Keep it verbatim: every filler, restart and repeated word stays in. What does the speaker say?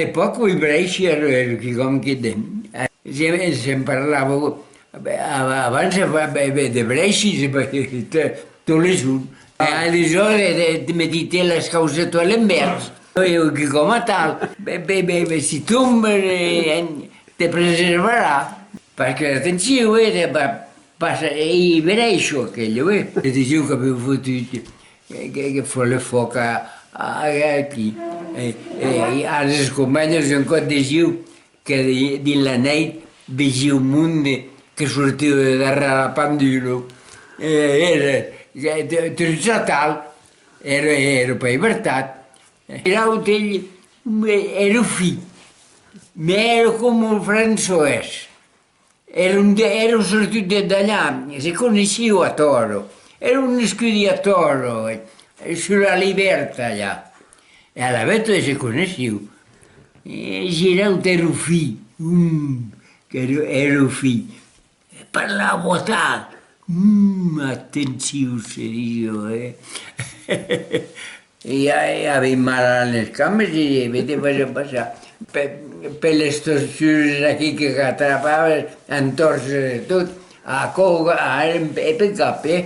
Epòca, oi, Brèishi èra, èra quicòm que de, eh, se, se'n parlava, eh, abans, eh, de Brèishi, se, to-, tot le jorn. E aleshores, eh, te metite las causas tot a l'envèrs. E quicòm atal, be, be, be, be, si tombes, eh, te preservarà. Perque, atencion, eh, de, pa, passa, e i Brèishi aquello, eh. E disiu qu'aviu fotut, eh, que, que fo le fòc a, a, aquí. E, e, e als escombènhos un còp disiu que di-, dins la nèit vesiu monde que sortiu de darrèr la pendula. E èra, e, de, de atal, èra, èra pas vertat. L'autre, èra fin, mès èra coma Françoès. Èra un de, èra sortit de d'alà, se coneissiu a Tòro. Èra un escudi a Tòro, eh, sus la Libèrta, allà. E alavetz se coneissiu. E Giraud èra fin, mm, qu'èra, èra fin. E parlava atal, mm, atenciu, se disiu, eh. E a-, e avèi mal a les cambes e vete, vaja passar per, per les torçures aquí que atrapaves, entorses e tot, a còga, a, e pel cap, eh?